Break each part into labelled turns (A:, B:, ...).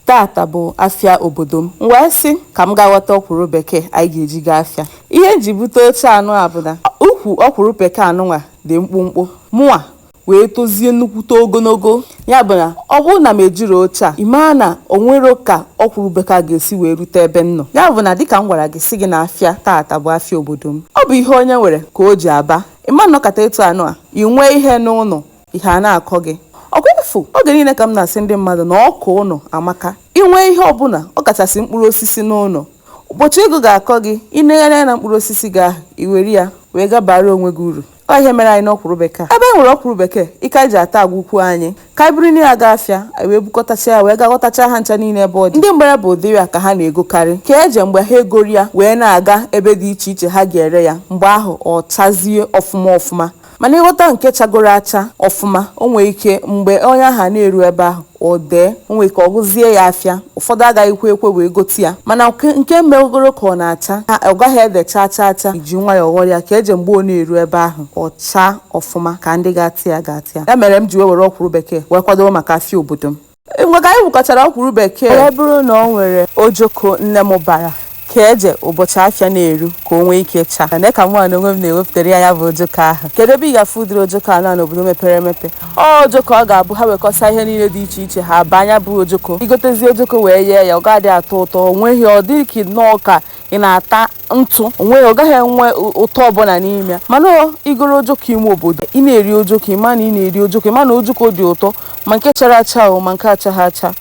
A: Tata bụ afịa obodo m. M wee sị ka m gaa ghọta ọkwụrụ bekee anyị ga-eji gaa afịa. Ihe m ji bute oche anụ a bụ na ukwu ọkwụrụ bekee anụnwa dị mkpụmkpụ, mụnwa wee tozie nnukwute ogologo. Ya bụ na ọ bụrụ na m ejiri oche a, ị maa na o nwero ka ọkwụrụ bekee a ga-esi wee rute ebe m nọ. Ya bụ na dịka m gwara gị sị gị na afịa tata bụ afịa obodo m, ọ bụ ihe onye nwere ka o ji aba. Ịma nnọkọta etu anụ a, ị nwee ihe n'ụlọ, ihe a na-akọ gị. Ọkwa efu oge niile ka m na-asị ndị mmadụ na ọkụ ụnọ amaka. Inwe ihe ọbụla, ọ kachasị mkpụrụ osisi n'ụlọ, ụbọchị ego ga-akọ gị, inegharị anya na mkpụrụ osisi gị ahụ, i were ya wee gabara onwe gị uru. Ọ ihe mere anyị n'ọkwụrụ bekee. Ebe e nwere ọkwụrụ bekee, ike anyị ji ata agwụkwu anyị ka anyị buru na ya gaa afịa, anyị wee bukọtacha ya wee gaa ghọtacha ha ncha niile ebe ọ dị. Ndị mgbere bụ ụdịrị ya ka ha na-egokarị, ka eje mgbe ha egori ya wee na-aga ebe dị iche iche ha ga-ere ya. Mgbe ahụ ọ chazie ọfụma ọfụma. Mana ịghọta nke chagoro acha ọfụma, o nwee ike mgbe onye ahụ na-eru ebe ahụ o dee, o nwee ike ọ gụzie ya afịa. Ụfọdụ agaghịkwa ekwe wee gote ya. Mana nke megoro ka ọ na-acha, ọ gaghị ede chaa chaa chaa. Iji nwayọọ ghọrọ ya ka eje mgbe ọ na-eru ebe ahụ ọ chaa ọfụma, ka ndị ga-atị ya ga-atị ya. Ya mere m ji wee were ọkwụrụ bekee wee kwadobe maka afịa obodo m. Mgbe ka anyị bukọchara ọkwụrụ bekee, wee bụrụ na o nwere ojoko nne m bara ka eje ụbọchị afịa na-eru ka o nwee ike chaa. Na ka mụ na onwe m na-ewepụtara ya ya bụ ojoko ahụ. Kedu ebe ị ga-afụ ụdịrị ojoko anụ n'obodo mepere emepe? Ọ ojoko ọ ga-abụ ha wekọsa ihe niile dị iche iche, ha banya bụ ojoko. Igotezi ojoko wee yee ya, ọ gaghị atọ ụtọ. O nweghị, ọ dịghị nnọọ ka ị na-ata ntụ. Onweghị, ọ gaghị enwe ụtọ ọbụla n'ime ya. Mana igoro ojoko ime obodo, ị na-eri ojoko, ịma na ị na-eri ojoko, ịma na ojoko dị ụtọ, ma nke chara acha o, ma nke achaghị acha.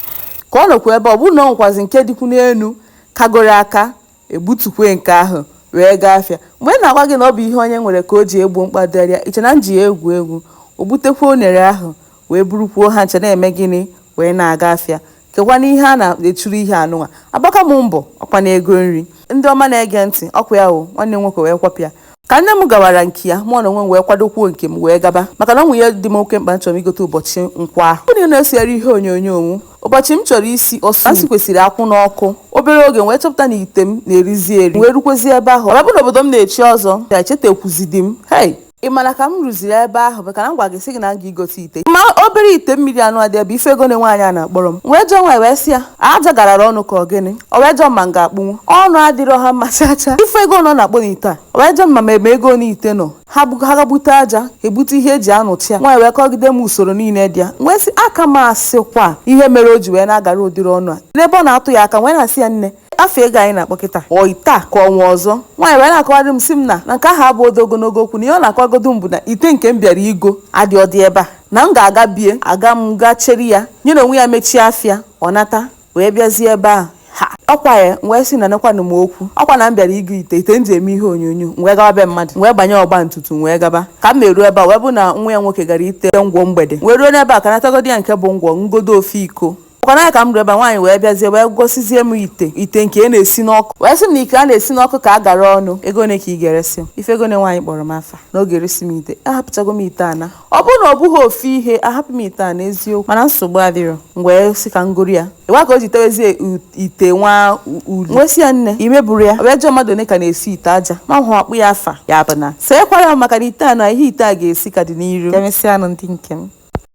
A: Ka ọ nọkwa ebe ọ bụrụ na ọ nwekwazi nke dịkwu n'elu kagoro aka, egbutukwe nke ahụ wee gaa afịa. Mgbe m na-agwa gị na ọ bụ ihe onye nwere ka o ji egbo mkpa dịrị ya, iche na m ji ya egwu egwu? O butekwa unere ahụ wee burukwuo ha nche na-eme gịnị wee na-aga afịa. Kekwana ihe a na-echuru ihe anụnwa agbaka m mbọ ọkwa na ego nri. Ndị ọma na-ege ntị, ọkwa ya o nwanne m nwoke wee kwapụ ya. Ka nne m gawara nke ya, mụ na onwe m wee kwadokwuo nke m wee gaba, maka na ọ nwe ihe dị m oke mkpa m chọrọ igote ụbọchị nkwọ ahụ. Ọ bụrụ na ị na-esogharị ihe onyonyo m, ụbọchị m chọrọ isi ọsụ nsị kwesịrị akwụ n'ọkụ. Obere oge m wee chọpụta na ite m na-erizi eri, wee rukwezie ebe ahụ, ọ bụ na obodo m na-echi ọzọ ya echetekwuzidi m. Hei, ị mana ka m rụziri ebe ahụ, maka na m gwa gị sị gị na m ga-igote ite, ma obere ite mmiri anụ adị ebe ife ego na nwaanyị a na-akpọrọ m. Wee jụọ nwaanyị wee sị ya aja garara ọnụ ka ọ gịnị. O wee jụọ ma m ga-akpụnwu ọnụ adịrọ ha mma chaa chaa. Ife ego nọ na-akpọ n'ite a. O wee jụọ ma ma eme ego n'ite nọ ha ga bute aja, ebute ihe eji anụchi ya. Nwaanyị wee kọgide m usoro niile dị ya. Wee sị aka m asịkwa ihe mere o ji wee na-agara ụdịrị ọnụ a n'ebe ọ na-atụ ya aka. Wee na-asị ya, nne, afọ ego anyị na-akpọ kịta ọ ite a ka ọnwa ọzọ. Nwaanyị wee na-akọwarị m sị m na na nke ahụ abụ odo ogologo okwu, na ihe ọ na-akọwagodo m bụ na ite nke m bịara igo adị ọdị ebe a, na m ga-aga bie aga m gaa chere ya nye na onwe ya mechie afịa, ọ nata wee bịazie ebe ahụ. Ha ọkwa ya wee sị na nekwanụ m okwu ọkwa na m bịara igo ite m ji eme ihe onyonyo. M wee gawa be mmadụ, wee banye ọgba ntutu wee gaba. Ka m na-eru ebe a, wee bụ na nwa ya nwoke gara ite ngwọ mgbede, wee ruo n'ebe a ka natagodi ya nke bụ ngwọ ngodo ofe iko. Ọkwa na ka m ruo ebe a, nwaanyị wee bịazie wee gosizie m ite nke a na-esi n'ọkụ, wee sị m na ike a na-esi n'ọkụ ka a gara ọnụ. Ego ole ka ị ga-eresi m? Ife ego ole nwaanyị kpọrọ m afa na ọ ga-eresi m ite, ahapụchago m ite ana. Ọ bụrụ na ọ bụghị ofu ihe, ahapụ m ite a n'eziokwu, mana nsogbu adịrọ. M wee sị ka m goro ya. Ịwa ka o ji tewezie ite nwa uli. Wee sị ya, nne, imeburu ya? Wee jụọ mmadụ one ka na-esi ite aja, ma hụ akpụ ya afa ya bụ na seekwara m, maka na ite a na ihe ite a ga-esi ka dị n'iru. Emesịa nụ, ndị nke m.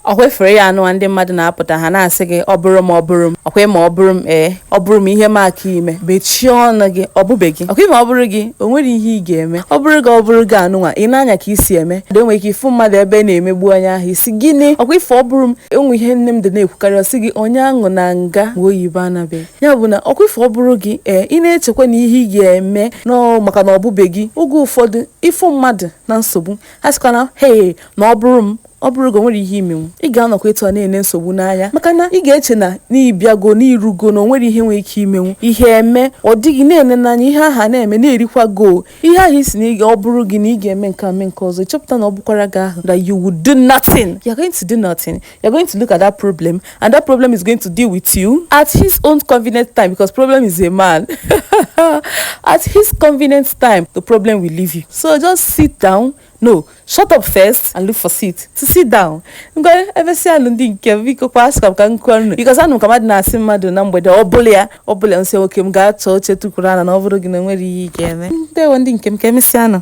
A: Ọkwa efere ya anụ ndị mmadụ na-apụta, ha na-asị gị ọ bụrụ m, ọ bụrụ m, ọkwa ma ọ bụrụ m, ee, ọ bụrụ m, ihe m aka ime. Mechie ọnụ gị. Ọ bụbe gị ọkwa ma ọ bụrụ gị, o nwere ihe ị ga-eme. Ọ bụrụ gị, ọ bụrụ gị anụnwa ị na-anya ka isi eme dị. Enwere ike ịfụ mmadụ ebe na-emegbu onye ahụ, isi gịnị? Ọkwa ife ọ bụrụ m. Enwe ihe nne m dị na-ekwukarị, ọ sị gị onye aṅụ na nga ma oyibo anabeghị ya. Bụ na ọkwa ife ọ bụrụ gị, ee, ị na-echekwa na ihe ị ga-eme nọọ maka na ọ bụbe gị. Oge ụfọdụ ịfụ mmadụ na nsogbu, ha sịkwa na hei, na ọ bụrụ m, ọ bụrụ gị, o nwere ihe imenwu. Ị ga-anọkwa etu a na-ene nsogbu n'anya, maka na ị ga-eche na n'ịbịago n'irugo na o nwere ihe nwere ike imenwu ihe eme. Ọ dịghị na-ene n'anya ihe ahụ a na-eme na-erikwa go ihe ahụ isi na ị ọ bụrụ gị na ị ga-eme nke a, mee nke ọzọ. Ịchọpụta na ọ bụkwara gị ahụ, that you will do nothing. You are going to do nothing. You are going to look at that problem and that problem is going to deal with you at his own convenient time, because problem is a man. At his convenient time, the problem will leave you. So just sit down, no, shut up first and look for seat to sit down. Ngwa, emesịanụ, ndị nke m. Biko kwa, asịkwa m ka m kwuo nụ, because anụ m ka mmadụ na-asị mmadụ na mgbede ọ bụla ya ọ bụla nsị nwoke m ga-achọ oche tukwuru ana na ọ bụrụ gị na onwere ihe ị ga-eme. Ndewo, ndị nke m, ka emesịanụ.